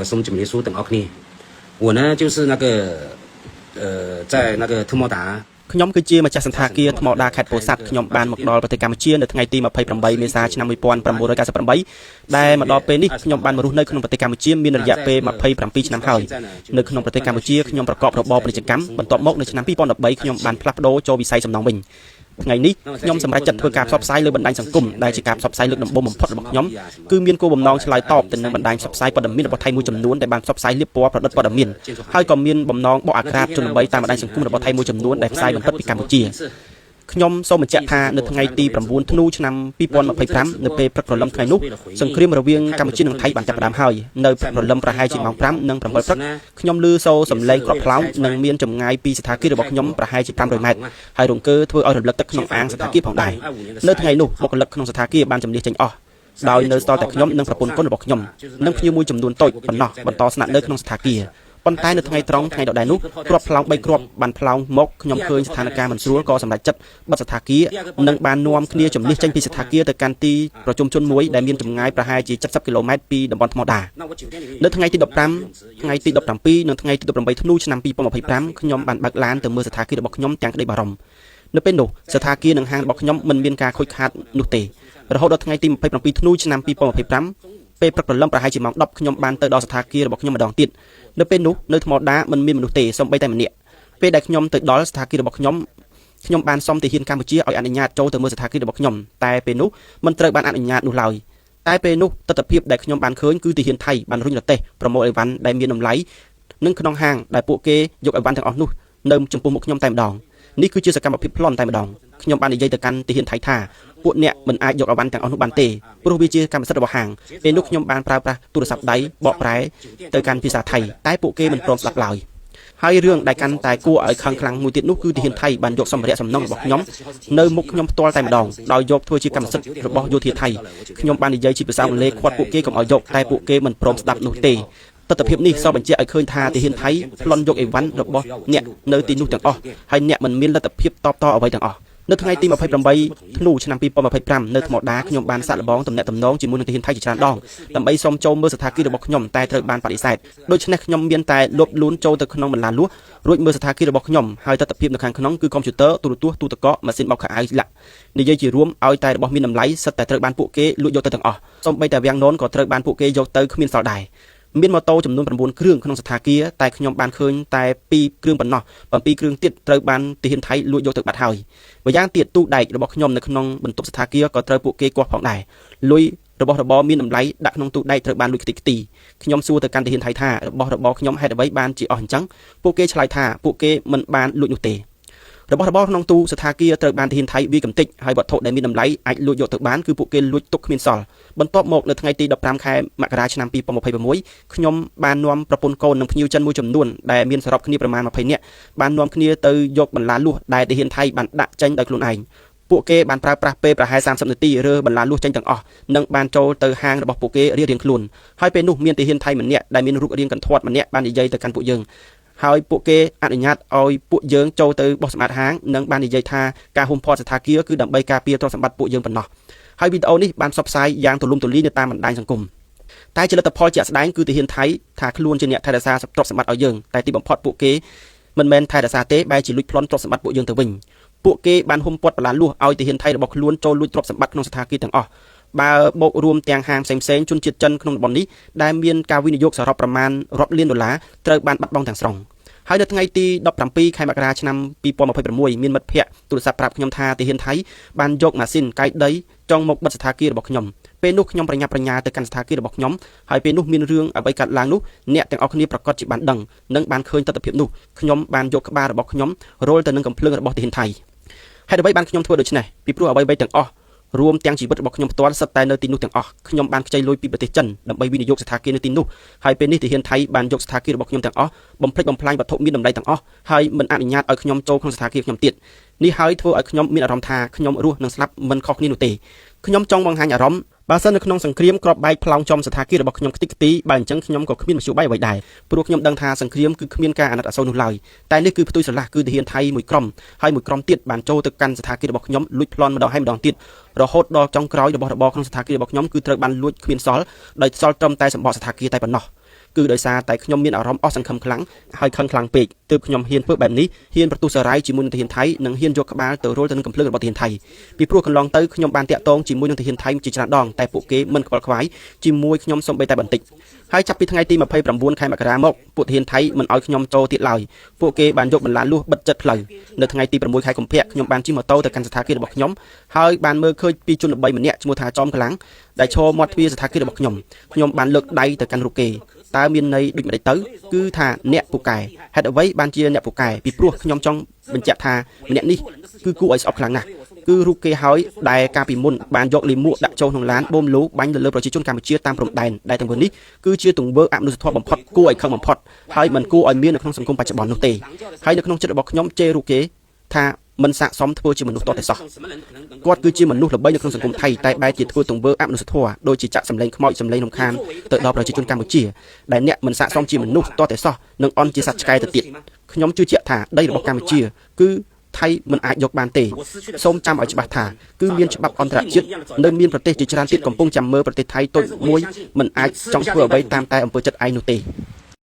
សូមជម្រាបសួរទាំងអស់គ្នា我呢就是那个呃在那个特莫达 ខ្ញុំគឺជាម្ចាស់សន្តាគារថ្មដាខេត្តពោធិ៍សាត់ខ្ញុំបានមកដល់ប្រទេសកម្ពុជានៅថ្ងៃទី28មេសាឆ្នាំ1998ដែលមកដល់ពេលនេះខ្ញុំបានមករស់នៅក្នុងប្រទេសកម្ពុជាមានរយៈពេល27ឆ្នាំហើយនៅក្នុងប្រទេសកម្ពុជាខ្ញុំប្រកបរបរពាណិជ្ជកម្មបន្ទាប់មកនៅឆ្នាំ2013ខ្ញុំបានផ្លាស់ប្ដូរចូលវិស័យសំណង់វិញថ្ងៃនេះខ្ញុំសម្រេចចិត្តធ្វើការផ្សព្វផ្សាយលើបណ្ដាញសង្គមដែលជាការផ្សព្វផ្សាយលើកដំបូងបំផុតរបស់ខ្ញុំគឺមានគោលបំណងឆ្លើយតបទៅនឹងបណ្ដាញផ្សព្វផ្សាយព័ត៌មានរបស់ថៃមួយចំនួនដែលបានផ្សព្វផ្សាយលាបពណ៌ប្រឌិតព័ត៌មានហើយក៏មានបំណងបកអាក្រាតជនល្បីតាមបណ្ដាញសង្គមរបស់ថៃមួយចំនួនដែលផ្សាយបំផិតពីកម្ពុជាខ្ញុំសូមបញ្ជាក់ថានៅថ្ងៃទី9ធ្នូឆ្នាំ2025នៅពេលព្រឹកព្រលឹមថ្ងៃនោះសង្គ្រាមរវាងកម្ពុជានិងថៃបានចាប់ផ្ដើមហើយនៅព្រឹកព្រលឹមប្រហែលជាម៉ោង5និង7ព្រឹកខ្ញុំឮសូរសំឡេងគ្រាប់ផ្លោងនិងមានចម្ងាយពីស្ថាគាររបស់ខ្ញុំប្រហែលជា500ម៉ែត្រហើយរង្គើធ្វើឲ្យរំលឹកទឹកក្នុងអាងស្ថាគារផងដែរនៅថ្ងៃនោះបុគ្គលិកក្នុងស្ថាគារបានជម្លៀសចេញអស់ដោយនៅសល់តែខ្ញុំនិងប្រពន្ធកូនរបស់ខ្ញុំនិងភ្ញៀវមួយចំនួនតូចប៉ុណ្ណោះបន្តស្នាក់នៅក្នុងស្ថាគារប៉ុន្តែនៅថ្ងៃត្រង់ថ្ងៃដដែលនោះគ្រាប់ផ្លោង3គ្រាប់បានផ្លោងមកខ្ញុំឃើញស្ថានភាពមិនស្រួលក៏សម្រេចចិត្តបិទស្ថាគារនិងបាននាំគ្នាជម្លៀសចេញពីស្ថាគារទៅកាន់ទីប្រជុំជនមួយដែលមានចម្ងាយប្រហែលជា70គីឡូម៉ែត្រពីតំបន់ថ្មដានៅថ្ងៃទី15ថ្ងៃទី17និងថ្ងៃទី18ធ្នូឆ្នាំ2025ខ្ញុំបានបើកឡានទៅមើលស្ថាគាររបស់ខ្ញុំទាំងក្តីបារម្ភនៅពេលនោះស្ថាគារនិងហាងរបស់ខ្ញុំមិនមានការខូចខាតនោះទេរហូតដល់ថ្ងៃទី27ធ្នូឆ្នាំ2025ពេលព្រឹកព្រលឹមប្រហែលជាម៉ោង10ខ្ញុំបានទៅដល់ស្ថាគាររបស់ខ្ញុំម្ដងទៀតនៅពេលនោះនៅថ្មដាមិនមានមនុស្សទេសូម្បីតែម្នាក់ពេលដែលខ្ញុំទៅដល់ស្ថាគាររបស់ខ្ញុំខ្ញុំបានសុំទាហានកម្ពុជាឲ្យអនុញ្ញាតចូលទៅមើលស្ថាគាររបស់ខ្ញុំតែពេលនោះមិនត្រូវបានអនុញ្ញាតនោះឡើយតែពេលនោះទស្សនភាពដែលខ្ញុំបានឃើញគឺទាហានថៃបានរុញរទេះប្រមូលអីវ៉ាន់ដែលមានតម្លៃនិងក្នុងហាងដែលពួកគេយកអីវ៉ាន់ទាំងអស់នោះនៅចំពោះមុខខ្ញុំតែម្ដងនេះគឺជាសកម្មភាពប្លន់តែម្ដងខ្ញុំបាននិយាយទៅកាន់ទាហានថៃថាពួកអ្នកមិនអាចយកអីវ៉ាន់ទាំងអស់នោះបានទេព្រោះវាជាកម្មសិទ្ធិរបស់ហាងពេលនោះខ្ញុំបានប្រើប្រាស់ទូរស័ព្ទដៃបកប្រែទៅកាន់ភាសាថៃតែពួកគេមិនព្រមស្ដាប់ឡើយហើយរឿងដែលកាន់តែគួរឲ្យខឹងខ្លាំងមួយទៀតនោះគឺទាហានថៃបានយកសម្ភារៈសំណង់របស់ខ្ញុំនៅមុខខ្ញុំផ្ទាល់តែម្ដងដោយយកធ្វើជាកម្មសិទ្ធិរបស់យោធាថៃខ្ញុំបាននិយាយជាភាសាអង់គ្លេសឃាត់ពួកគេកុំឲ្យយកតែពួកគេមិនព្រមស្ដាប់នោះទេទស្សនភាពនេះសបញ្ជាក់ឲ្យឃើញថាទាហានថៃប្លន់យកអីវ៉ាន់របស់អ្នកនៅទីនោះទាំងអស់ហើយអ្នកមិនមានលទ្ធភាពតបតអ្វីទាំងអស់នៅថ្ងៃទី28ធ្នូឆ្នាំ2025នៅថ្មដាខ្ញុំបានសាកល្បងទំនាក់ទំនងជាមួយនឹងទាហានថៃជាច្រើនដងដើម្បីសុំចូលមើលស្ថានភាពរបស់ខ្ញុំតែត្រូវបានបដិសេធដូច្នេះខ្ញុំមានតែលបលូនចូលទៅក្នុងបន្លាលួសរួចមើលស្ថានភាពរបស់ខ្ញុំហើយទស្សនភាពនៅខាងក្នុងគឺកុំព្យូទ័រទូរទស្សន៍ទូទឹកកកម៉ាស៊ីនបោកខោអាវលាក់និយាយជារួមឲ្យតែរបស់មានតម្លៃសិតតែត្រូវបានពួកគេលួចយកទៅទាំងអស់សូម្បីតែវាំងននក៏ត្រូវបានពួកគេយកទៅគ្មានសល់ដែរមានម៉ូតូចំនួន9គ្រឿងក្នុងស្ថាគារតែខ្ញុំបានឃើញតែ2គ្រឿងប៉ុណ្ណោះ7គ្រឿងទៀតត្រូវបានទាហានថៃលួចយកទៅបាត់ហើយម្យ៉ាងទៀតទូដែករបស់ខ្ញុំនៅក្នុងបន្ទប់ស្ថាគារក៏ត្រូវពួកគេគាស់ផងដែរលុយរបស់របរមានតម្លៃដាក់ក្នុងទូដែកត្រូវបានលួចខ្ទេចខ្ទីខ្ញុំសួរទៅកាន់ទាហានថៃថារបស់របរខ្ញុំហេតុអ្វីបានជាអស់អញ្ចឹងពួកគេឆ្លើយថាពួកគេមិនបានលួចនោះទេរបស់របរក្នុងទូស្ថាគារត្រូវបានទាហានថៃវាយកំទេចហើយវត្ថុដែលមានតម្លៃអាចលួចយកទៅបានគឺពួកគេលួចទុកគ្មានសល់បន្ទាប់មកនៅថ្ងៃទី15ខែមករាឆ្នាំ2026ខ្ញុំបាននាំប្រពន្ធកូននិងភ្ញៀវចិនមួយចំនួនដែលមានសរុបគ្នាប្រមាណ20នាក់បាននាំគ្នាទៅយកបន្លាលួសដែលទាហានថៃបានដាក់ចេញដោយខ្លួនឯងពួកគេបានប្រើប្រាស់ពេលប្រហែល30នាទីរើបន្លាលួសចេញទាំងអស់និងបានចូលទៅហាងរបស់ពួកគេរៀងៗខ្លួនហើយពេលនោះមានទាហានថៃម្នាក់ដែលមានរូបរាងកន្ធាត់ម្នាក់បាននិយាយទៅកាន់ពួកយើងហើយពួកគេអនុញ្ញាតឲ្យពួកយើងចូលទៅបោះសម្អាតហាងនិងបាននិយាយថាការហ៊ុមព័ទ្ធស្ថាគារគឺដើម្បីការពារទ្រព្យសម្បត្តិពួកយើងប៉ុណ្ណោះហើយវីដេអូនេះបានផ្សព្វផ្សាយយ៉ាងទូលំទូលាយនៅតាមបណ្ដាញសង្គមតែជាលទ្ធផលជាក់ស្ដែងគឺទាហានថៃថាខ្លួនជាអ្នកថែរក្សាទ្រព្យសម្បត្តិឲ្យយើងតែទីបំផុតពួកគេមិនមែនថែរក្សាទេបែរជាលួចប្លន់ទ្រព្យសម្បត្តិពួកយើងទៅវិញពួកគេបានហ៊ុមព័ទ្ធបន្លាលួសឲ្យទាហានថៃរបស់ខ្លួនចូលលួចទ្រព្យសម្បត្តិក្នុងស្ថាគារទាំងអស់បើបូករួមទាំងហាងផ្សេងៗជនជាតិចិនក្នុងតំបន់នេះដែលមានការវិនិយោគសរុបប្រមាណរាប់លានដុល្លារត្រូវបានបាត់បង់ទាំងស្រុងហើយនៅថ្ងៃទី17ខែមករាឆ្នាំ2026មានមិត្តភ័ក្តិទូរស័ព្ទប្រាប់ខ្ញុំថាទាហានថៃបានយកម៉ាស៊ីនកាយដីចង់មកបិទស្ថាគាររបស់ខ្ញុំពេលនោះខ្ញុំប្រញាប់ប្រញាល់ទៅកាន់ស្ថាគាររបស់ខ្ញុំហើយពេលនោះមានរឿងអ្វីកើតឡើងនោះអ្នកទាំងអស់គ្នាប្រកាសជាបានដឹងនិងបានឃើញទស្សនភាពនោះខ្ញុំបានយកក្បាលរបស់ខ្ញុំរលទៅនឹងកំភ្លើងរបស់ទាហានថៃហេតុអ្វីបានខ្ញុំធ្វើដូច្នេះពីព្រោះអ្វីៗទាំងអស់រួមទាំងជីវិតរបស់ខ្ញុំផ្ទាល់សុទ្ធតែនៅទីនោះទាំងអស់ខ្ញុំបានខ្ចីលុយពីប្រទេសចិនដើម្បីវិនិយោគស្ថាគារនៅទីនោះហើយពេលនេះទាហានថៃបានយកស្ថាគាររបស់ខ្ញុំទាំងអស់បំផ្លិចបំផ្លាញវត្ថុមានតម្លៃទាំងអស់ហើយមិនអនុញ្ញាតឲ្យខ្ញុំចូលក្នុងស្ថាគារខ្ញុំទៀតនេះហើយធ្វើឲ្យខ្ញុំមានអារម្មណ៍ថាខ្ញុំរស់និងស្លាប់មិនខុសគ្នានោះទេខ្ញុំចង់បង្ហាញអារម្មណ៍បើសិននៅក្នុងសង្គ្រាមគ្រាប់បែកផ្លោងចំស្ថាគាររបស់ខ្ញុំខ្ទេចខ្ទីបើអញ្ចឹងខ្ញុំក៏គ្មានមធ្យោបាយអ្វីដែរព្រោះខ្ញុំដឹងថាសង្គ្រាមគឺគ្មានការអាណិតអាសូរនោះឡើយតែនេះគឺផ្ទុយស្រឡះគឺទាហានថៃមួយក្រុមហើយមួយក្រុមទៀតបានចូលទៅកាន់ស្ថាគាររបស់ខ្ញុំលួចប្លន់ម្ដងហើយម្ដងទៀតរហូតដល់ចុងក្រោយរបស់របរក្នុងស្ថាគាររបស់ខ្ញុំគឺត្រូវបានលួចគ្មានសល់ដោយសល់ត្រឹមតែសម្បកស្ថាគារតែប៉ុណ្ណោះ គឺដោយសារតែខ្ញុំមានអារម្មណ៍អស់សង្ឃឹមខ្លាំងហើយខឹងខ្លាំងពេកទើបខ្ញុំហ៊ានធ្វើបែបនេះហ៊ានប្រទុសរាយជាមួយនឹងទាហានថៃនិងហ៊ានយកក្បាលទៅរុលទៅនឹងកំភ្លើងរបស់ទាហានថៃពីព្រោះកន្លងទៅខ្ញុំបានតាក់ទងជាមួយនឹងទាហានថៃជាច្រើនដងតែពួកគេមិនខ្វល់ខ្វាយជាមួយខ្ញុំសូម្បីតែបន្តិចហើយចាប់ពីថ្ងៃទី29ខែមករាមកពួកទាហានថៃមិនឲ្យខ្ញុំចូលទៀតឡើយពួកគេបានយកបន្លាលួសបិទចិត្តផ្លូវនៅថ្ងៃទី6ខែកុម្ភៈខ្ញុំបានជិះម៉ូតូទៅកាន់សណ្ឋាគាររបស់ខ្ញុំហើយបានមើលឃើញពីជនល្បីម្នាក់ឈ្មោះថាចំកម្លាំងដែលឈរមាត់ទ្វារសណ្ឋាគាររបស់ខ្ញុំខ្ញុំបានលើកដៃទៅកាន់រូបគេតើមានន័យដូចម្តេចទៅគឺថាអ្នកពូកែហេតុអ្វីបានជាអ្នកពូកែពីព្រោះខ្ញុំចង់បញ្ជាក់ថាម្នាក់នេះគឺគួរឲ្យស្អប់ខ្លាំងណាស់គឺរូបគេហើយដែលកាលពីមុនបានយកលីមួកដាក់ចូលក្នុងឡានបូមលូបាញ់ទៅលើប្រជាជនកម្ពុជាតាមព្រំដែនដែលទង្វើនេះគឺជាទង្វើអមនុស្សធម៌បំផុតគួរឲ្យខឹងបំផុតហើយមិនគួរឲ្យមាននៅក្នុងសង្គមបច្ចុប្បន្ននោះទេហើយនៅក្នុងចិត្តរបស់ខ្ញុំជេររូបគេថាមិនស័ក្តិសមធ្វើជាមនុស្សតតែសោះគាត់គឺជាមនុស្សល្បីនៅក្នុងសង្គមថៃតែបែរជាធ្វើទង្វើអមនុស្សធម៌ដូចជាចាក់សម្លេងខ្មោចសម្លេងរំខានទៅដល់ប្រជាជនកម្ពុជាដែលអ្នកមិនស័ក្តិសមជាមនុស្សតតែសោះនិងអន់ជាសត្វឆ្កែទៅទៀតខ្ញុំជឿជាក់ថាដីរបស់កម្ពុជាគឺថៃមិនអាចយកបានទេសូមចាំឲ្យច្បាស់ថាគឺមានច្បាប់អន្តរជាតិនៅមានប្រទេសជាច្រើនទៀតកំពុងចាំមើលប្រទេសថៃតូចមួយមិនអាចចង់ធ្វើអ្វីតាមតែអំពើចិត្តឯងនោះទេ។